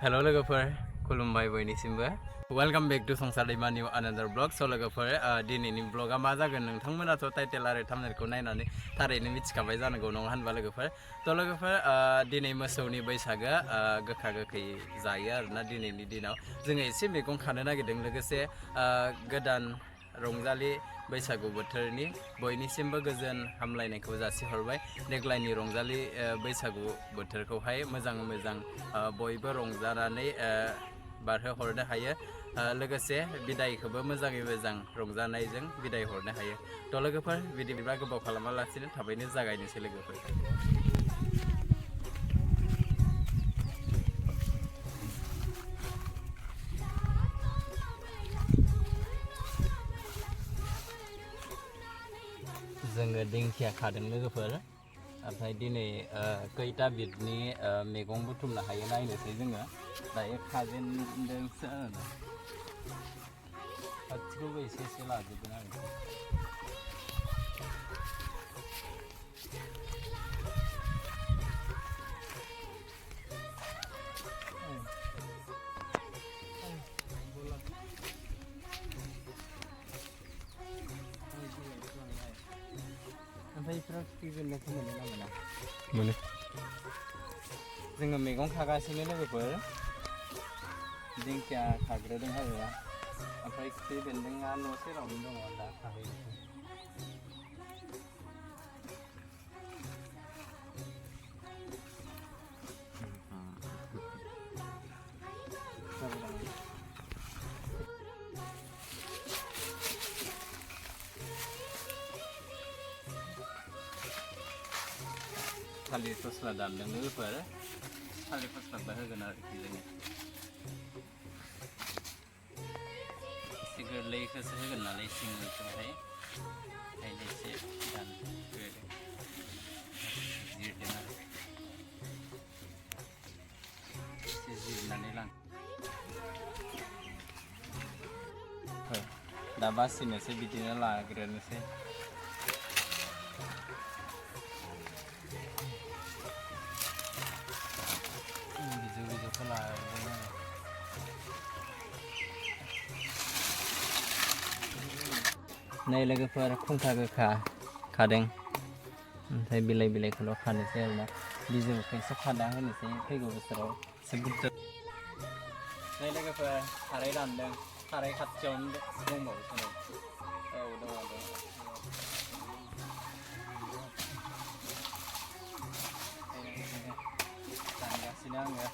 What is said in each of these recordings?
Hello logofer, lwngbai bयनिसिमबो Welcome back to Songkranti new another vlog. So logofer दिनैनि vlogआ मा जागोन नोंथांमोनाथ' title आरो थाम्बनेलखौ नायनानै थारैनो मिथिखाबाय जानांगौ नङा होनबा लोगोफोर थ' लोगोफोर दिनै मोसौनि बैसागो गोखा गोखै जायो आरोना दिनैनि दिनाव जोङो एसे मैगं खानो नागिरदों लोगोसे गोदान रंजालि बैसागु बोथोरनि बयनिसिमबो गोजोन हामलायनायखौ जासिहरबाय देग्लायनि रंजालि बैसागु बोथोरखौहाय मोजां बयबो रंजानानै बारहोहरनो हायो लोगोसे बिदायखौबो मोजाङै मोजां रंजानायजों बिदाय हरनो हायो थ' लोगोफोर बिदिब्ला गोबाव खालामालासिनो थाबैनो जागायनोसै लोगोफोर जोङो दिंखिया खादों लोगोफोर ओमफ्राय दिनै खैथा बिदनि मैगं बुथुमनो हायो नायनोसै जोङो दायो खाजेनदोंसो गासिखौबो एसे लाजोबगोन आरो ओमफ्राय बेफोराव खिफिबेन्दोंखौ मोनो ना मोना मोनो जोङो मैगं खागासिनो लोगोफोर दिंखिया खाग्रोदों आरो ओमफ्राय खिफिबेन्दोंआ न' सेरावनो दङ दा खाहैनोसै थालिर फस्ला दानदों लोगोफोर थालिर फस्लाबो होगोन आरोखि जोङो एसे गोरलैखौसो होगोन नालाय सिंनिखौहाय ओंखायनो एसे दानग्रोदों जिरदों आरो एसे जिरनानै लां दा बासिनोसै बिदिनो लाग्रोनोसै नै लोगोफोर खुंखा गोखा खादों ओमफ्राय बिलाइखौल' खानोसै आरोना बिजौखौसो खाना होनोसै फैगौ बोसोराव एसे बुरजा नै लोगोफोर खारै रानदों खारै खाथियावनो दंबावोसो औ दङ दानगासिनो आङो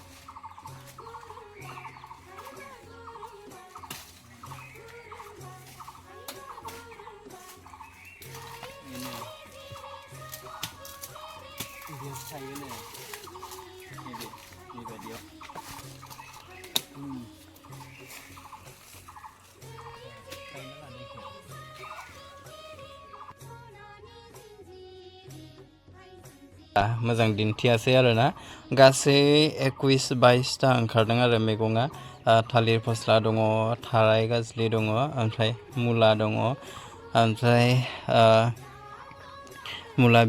थायो नै बेबायदियाव मोजां दिन्थियासै आरोना गासै 21-22टा ओंखारदों आरो मैगङा थालिर फस्ला दङ थाराय गाज्रि दङ ओमफ्राय मुला दङ ओमफ्राय मुला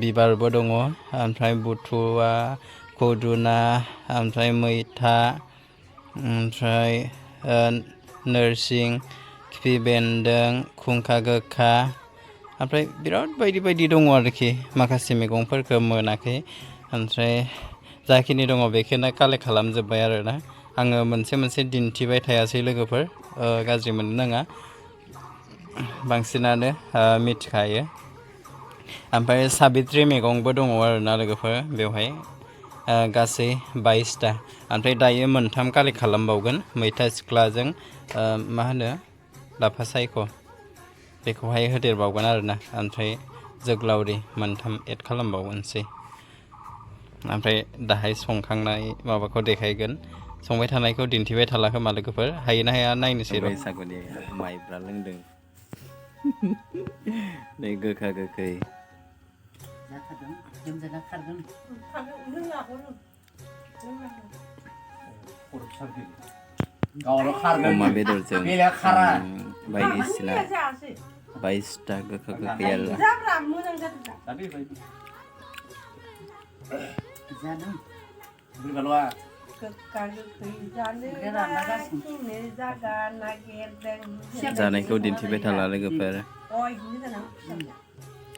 बिबारबो दङ ओमफ्राय बुथुवा खुदुना ओमफ्राय मैथा ओमफ्राय नोरसिं खिफि बेन्दों खुंखा गोखा ओमफ्राय बिराद बायदि दङ आरोखि माखासे मैगंफोरखौ मोनाखै ओमफ्राय जाखिनि दङ बेखौनो कालेक्ट खालामजोब्बाय आरोना आङो मोनसे दिन्थिबाय थायासै लोगोफोर गाज्रि मोननो नाङा बांसिनानो मिथिखायो ओमफ्राय साबित्रि मैगंबो दङ आरोना लोगोफोर बेवहाय गासै 22टा ओमफ्राय दायो मोनथाम कालेक्ट खालामबावगोन मैथा सिख्लाजों मा होनो लाफा सायख' बेखौहाय होदेरबावगोन आरोना ओमफ्राय जोगोलावरि मोनथाम एड खालामबावनोसै ओमफ्राय दाहाय संखांनाय माबाखौ देखायगोन संबाय थानायखौ दिन्थिबाय थाला खोमा लोगोफोर हायो ना हाया नायनोसै बैसागुनि माइब्रा लोंदों नै गोखा गोखै अमा बेदरजों बायदिसिना 22टा गोखा गोखै आरो गोखा गोखै जानो जानायखौ दिन्थिबाय थाला लोगोफोर